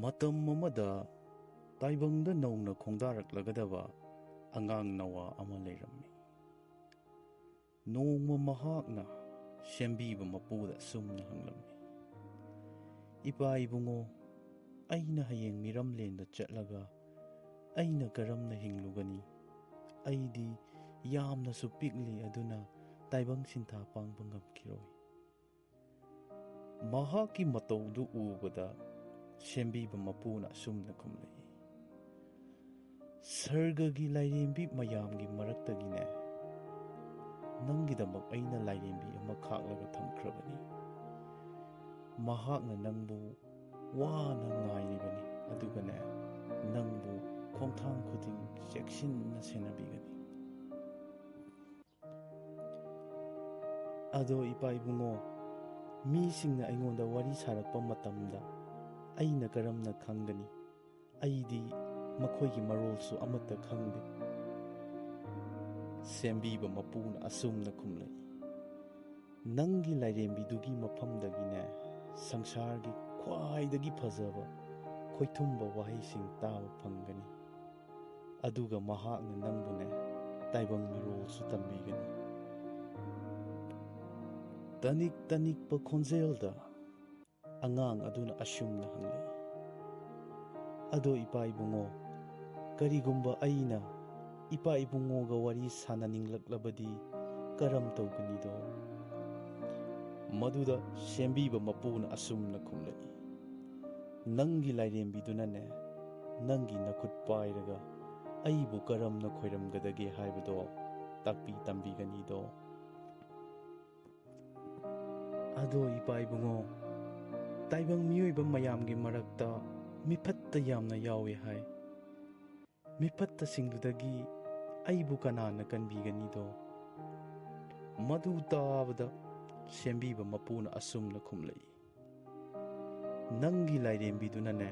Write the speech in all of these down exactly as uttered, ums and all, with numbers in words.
ꯃꯇꯝ ꯑꯃꯗ ꯇꯥꯏꯕꯪꯗ ꯅꯧꯅ ꯈꯣꯡꯗꯥꯔꯛꯂꯒꯗꯕ ꯑꯉꯥꯡ ꯅꯋꯥ ꯑꯃ ꯂꯩꯔꯝꯃꯤ꯫ ꯅꯣꯡꯃ ꯃꯍꯥꯛꯅ ꯁꯦꯝꯕꯤꯕ ꯃꯄꯨꯗ ꯑꯁꯨꯝꯅ ꯍꯪꯂꯝꯃꯤ, "ꯏꯄꯥ ꯏꯕꯨꯡꯉꯣ, ꯑꯩꯅ ꯍꯌꯦꯡ ꯃꯤꯔꯝꯂꯦꯟꯗ ꯆꯠꯂꯒ ꯑꯩꯅ ꯀꯔꯝꯅ ꯍꯤꯡꯂꯨꯒꯅꯤ? ꯑꯩꯗꯤ ꯌꯥꯝꯅꯁꯨ ꯄꯤꯛꯂꯤ, ꯑꯗꯨꯅ ꯇꯥꯏꯕꯪ ꯁꯤꯟꯊꯥ ꯄꯥꯡꯕ ꯉꯝꯈꯤꯔꯣꯏ"꯫ ꯃꯍꯥꯛꯀꯤ ꯃꯇꯧꯗꯨ ꯎꯕꯗ ꯁꯦꯝꯕꯤꯕ ꯃꯄꯨꯅ ꯑꯁꯨꯝꯅ ꯈꯨꯝꯂꯛꯏ, "ꯁꯔꯒꯒꯤ ꯂꯥꯏꯔꯦꯝꯕꯤ ꯃꯌꯥꯝꯒꯤ ꯃꯔꯛꯇꯒꯤꯅꯦ, ꯅꯪꯒꯤꯗꯃꯛ ꯑꯩꯅ ꯂꯥꯏꯔꯦꯝꯕꯤ ꯑꯃ ꯈꯥꯛꯂꯒ ꯊꯝꯈ꯭ꯔꯕꯅꯤ꯫ ꯃꯍꯥꯛꯅ ꯅꯪꯕꯨ ꯋꯥꯅ ꯉꯥꯏꯔꯤꯕꯅꯤ, ꯑꯗꯨꯒꯅꯦ, ꯅꯪꯕꯨ ꯈꯣꯡꯊꯥꯡ ꯈꯨꯗꯤꯡ ꯆꯦꯛꯁꯤꯟꯅ ꯁꯦꯟꯅꯕꯤꯒꯅꯤ"꯫ ꯑꯗꯣ ꯏꯄꯥ ꯏꯕꯨꯡꯉꯣ, ꯃꯤꯁꯤꯡꯅ ꯑꯩꯉꯣꯟꯗ ꯋꯥꯔꯤ ꯁꯥꯔꯛꯄ ꯃꯇꯝꯗ ꯑꯩꯅ ꯀꯔꯝꯅ ꯈꯪꯒꯅꯤ? ꯑꯩꯗꯤ ꯃꯈꯣꯏꯒꯤ ꯃꯔꯣꯜꯁꯨ ꯑꯃꯠꯇ ꯈꯪꯗꯦ꯫ ꯁꯦꯝꯕꯤꯕ ꯃꯄꯨꯅ ꯑꯁꯨꯝꯅ ꯈꯨꯝꯂꯛꯏ, "ꯅꯪꯒꯤ ꯂꯥꯏꯔꯦꯝꯕꯤꯗꯨꯒꯤ ꯃꯐꯝꯗꯒꯤꯅꯦ, ꯁꯪꯁꯥꯔꯒꯤ ꯈ꯭ꯋꯥꯏꯗꯒꯤ ꯐꯖꯕ ꯈꯣꯏꯊꯨꯝꯕ ꯋꯥꯍꯩꯁꯤꯡ ꯇꯥꯕ ꯐꯪꯒꯅꯤ꯫ ꯑꯗꯨꯒ ꯃꯍꯥꯛꯅ ꯅꯪꯕꯨꯅꯦ, ꯇꯥꯏꯕꯪ ꯃꯤꯔꯣꯜꯁꯨ ꯇꯝꯕꯤꯒꯅꯤ"꯫ ꯇꯅꯤꯛ ꯇꯅꯤꯛꯄ ꯈꯣꯟꯖꯦꯜꯗ ꯑꯉꯥꯡ ꯑꯗꯨꯅ ꯑꯁꯨꯝꯅ ꯍꯪꯂꯛꯏ, "ꯑꯗꯣ ꯏꯄꯥ ꯏꯕꯨꯡꯉꯣ, ꯀꯔꯤꯒꯨꯝꯕ ꯑꯩꯅ ꯏꯄꯥ ꯏꯕꯨꯡꯉꯣꯒ ꯋꯥꯔꯤ ꯁꯥꯟꯅꯅꯤꯡꯂꯛꯂꯕꯗꯤ ꯀꯔꯝ ꯇꯧꯒꯅꯤꯗꯣ?" ꯃꯗꯨꯗ ꯁꯦꯝꯕꯤꯕ ꯃꯄꯨꯅ ꯑꯁꯨꯝꯅ ꯈꯨꯝꯂꯛꯏ, "ꯅꯪꯒꯤ ꯂꯥꯏꯔꯦꯝꯕꯤꯗꯨꯅꯅꯦ, ꯅꯪꯒꯤ ꯅꯈꯨꯠ ꯄꯥꯏꯔꯒ ꯑꯩꯕꯨ ꯀꯔꯝꯅ ꯈꯣꯏꯔꯝꯒꯗꯒꯦ ꯍꯥꯏꯕꯗꯣ ꯇꯥꯛꯄꯤ ꯇꯝꯕꯤꯒꯅꯤꯗꯣ"꯫ ꯑꯗꯣ ꯏꯄꯥ ꯏꯕꯨꯡꯉꯣ, ꯇꯥꯏꯕꯪ ꯃꯤꯑꯣꯏꯕ ꯃꯌꯥꯝꯒꯤ ꯃꯔꯛꯇ ꯃꯤꯐꯠꯇ ꯌꯥꯝꯅ ꯌꯥꯎꯏ ꯍꯥꯏ꯫ ꯃꯤꯐꯠꯇꯁꯤꯡꯗꯨꯗꯒꯤ ꯑꯩꯕꯨ ꯀꯅꯥꯅ ꯀꯟꯕꯤꯒꯅꯤꯗꯣ? ꯃꯗꯨ ꯇꯥꯕꯗ ꯁꯦꯝꯕꯤꯕ ꯃꯄꯨꯅ ꯑꯁꯨꯝꯅ ꯈꯨꯝꯂꯛꯏ, "ꯅꯪꯒꯤ ꯂꯥꯏꯔꯦꯝꯕꯤꯗꯨꯅꯅꯦ,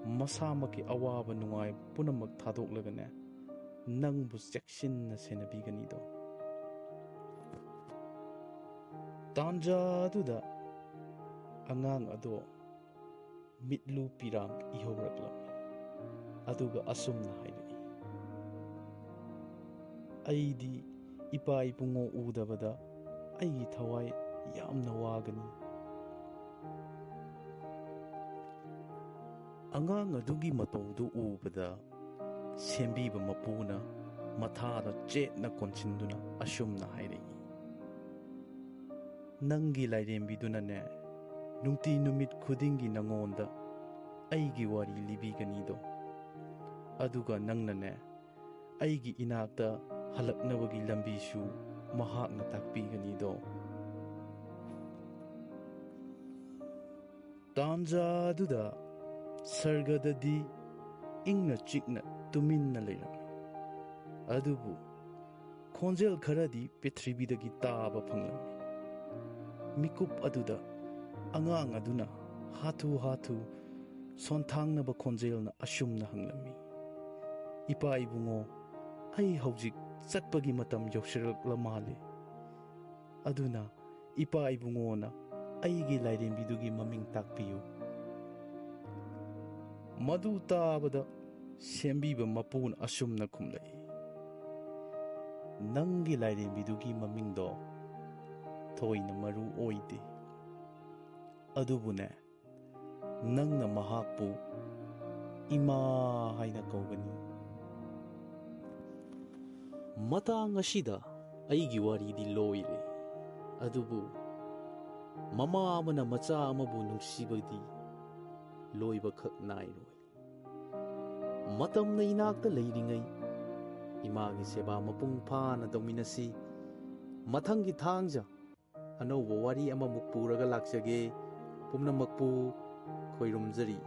ꯃꯁꯥꯃꯛꯀꯤ ꯑꯋꯥꯕ ꯅꯨꯡꯉꯥꯏꯕ ꯄꯨꯝꯅꯃꯛ ꯊꯥꯗꯣꯛꯂꯒꯅꯦ, ꯅꯪꯕꯨ ꯆꯦꯛꯁꯤꯟꯅ ꯁꯦꯟꯅꯕꯤꯒꯅꯤꯗꯣ"꯫ ꯇꯥꯟꯖꯥ ꯑꯗꯨꯗ ꯑꯉꯥꯡ ꯑꯗꯣ ꯃꯤꯠꯂꯨ ꯄꯤꯔꯥꯡ ꯏꯍꯧꯔꯛꯂꯝꯃꯤ꯫ ꯑꯗꯨꯒ ꯑꯁꯨꯝꯅ ꯍꯥꯏꯔꯛꯏ, "ꯑꯩꯗꯤ ꯏꯄꯥ ꯏꯕꯨꯡꯉꯣ ꯎꯗꯕꯗ ꯑꯩꯒꯤ ꯊꯋꯥꯏ ꯌꯥꯝꯅ ꯋꯥꯒꯅꯤ"꯫ ꯑꯉꯥꯡ ꯑꯗꯨꯒꯤ ꯃꯇꯧꯗꯨ ꯎꯕꯗ ꯁꯦꯝꯕꯤꯕ ꯃꯄꯨꯅ ꯃꯊꯥꯗ ꯆꯦꯠꯅ ꯀꯣꯟꯁꯤꯟꯗꯨꯅ ꯑꯁꯨꯝꯅ ꯍꯥꯏꯔꯛꯏ, "ꯅꯪꯒꯤ ꯂꯥꯏꯔꯦꯝꯕꯤꯗꯨꯅꯅꯦ, ꯅꯨꯡꯇꯤ ꯅꯨꯃꯤꯠ ꯈꯨꯗꯤꯡꯒꯤ ꯅꯉꯣꯟꯗ ꯑꯩꯒꯤ ꯋꯥꯔꯤ ꯂꯤꯕꯤꯒꯅꯤꯗꯣ꯫ ꯑꯗꯨꯒ ꯅꯪꯅꯅꯦ, ꯑꯩꯒꯤ ꯏꯅꯥꯛꯇ ꯍꯜꯂꯛꯅꯕꯒꯤ ꯂꯝꯕꯤꯁꯨ ꯃꯍꯥꯛꯅ ꯇꯥꯛꯄꯤꯒꯅꯤꯗꯣ"꯫ ꯇꯥꯟꯖꯥ ꯑꯗꯨꯗ ꯁꯔꯒꯗꯗꯤ ꯏꯪꯅ ꯆꯤꯛꯅ ꯇꯨꯃꯤꯟꯅ ꯂꯩꯔꯝꯃꯤ꯫ ꯑꯗꯨꯕꯨ ꯈꯣꯟꯖꯦꯜ ꯈꯔꯗꯤ ꯄ꯭ꯔꯤꯊꯤꯕꯤꯗꯒꯤ ꯇꯥꯕ ꯐꯪꯂꯝꯃꯤ꯫ ꯃꯤꯀꯨꯞ ꯑꯗꯨꯗ ꯑꯉꯥꯡ ꯑꯗꯨꯅ ꯍꯥꯊꯨ ꯍꯥꯊꯨ ꯁꯣꯟꯊꯥꯡꯅꯕ ꯈꯣꯟꯖꯦꯜꯅ ꯑꯁꯨꯝꯅ ꯍꯪꯂꯝꯃꯤ, "ꯏꯄꯥ ꯏꯕꯨꯡꯉꯣ, ꯑꯩ ꯍꯧꯖꯤꯛ ꯆꯠꯄꯒꯤ ꯃꯇꯝ ꯌꯧꯁꯤꯜꯂꯛꯂ ꯃꯥꯜꯂꯦ꯫ ꯑꯗꯨꯅ ꯏꯄꯥ ꯏꯕꯨꯡꯉꯣꯅ ꯑꯩꯒꯤ ꯂꯥꯏꯔꯦꯝꯕꯤꯗꯨꯒꯤ ꯃꯃꯤꯡ ꯇꯥꯛꯄꯤꯌꯨ"꯫ ꯃꯗꯨ ꯇꯥꯕꯗ ꯁꯦꯝꯕꯤꯕ ꯃꯄꯨꯅ ꯑꯁꯨꯝꯅ ꯈꯨꯝꯂꯛꯏ, "ꯅꯪꯒꯤ ꯂꯥꯏꯔꯦꯝꯕꯤꯗꯨꯒꯤ ꯃꯃꯤꯡꯗꯣ ꯊꯣꯏꯅ ꯃꯔꯨ ꯑꯣꯏꯗꯦ꯫ ꯑꯗꯨꯕꯨꯅꯦ, ꯅꯪꯅ ꯃꯍꯥꯛꯄꯨ ꯏꯃꯥ ꯍꯥꯏꯅ ꯀꯧꯒꯅꯤ"꯫ ꯃꯇꯥꯡ ꯑꯁꯤꯗ ꯑꯩꯒꯤ ꯋꯥꯔꯤꯗꯤ ꯂꯣꯏꯔꯦ꯫ ꯑꯗꯨꯕꯨ ꯃꯃꯥ ꯑꯃꯅ ꯃꯆꯥ ꯑꯃꯕꯨ ꯅꯨꯡꯁꯤꯕꯗꯤ ꯂꯣꯏꯕꯈꯛ ꯅꯥꯏꯔꯣꯏ꯫ ꯃꯇꯝꯅ ꯏꯅꯥꯛꯇ ꯂꯩꯔꯤꯉꯩ ꯏꯃꯥꯒꯤ ꯁꯦꯕꯥ ꯃꯄꯨꯡ ꯐꯥꯅ ꯇꯧꯃꯤꯟꯅꯁꯤ꯫ ꯃꯊꯪꯒꯤ ꯊꯥꯡꯖ ꯑꯅꯧꯕ ꯋꯥꯔꯤ ꯑꯃꯃꯨꯛ ꯄꯨꯔꯒ ꯂꯥꯛꯆꯒꯦ꯫ ꯄꯨꯝꯅꯃꯛꯄꯨ ꯈꯣꯏꯔꯨꯝꯖꯔꯤ꯫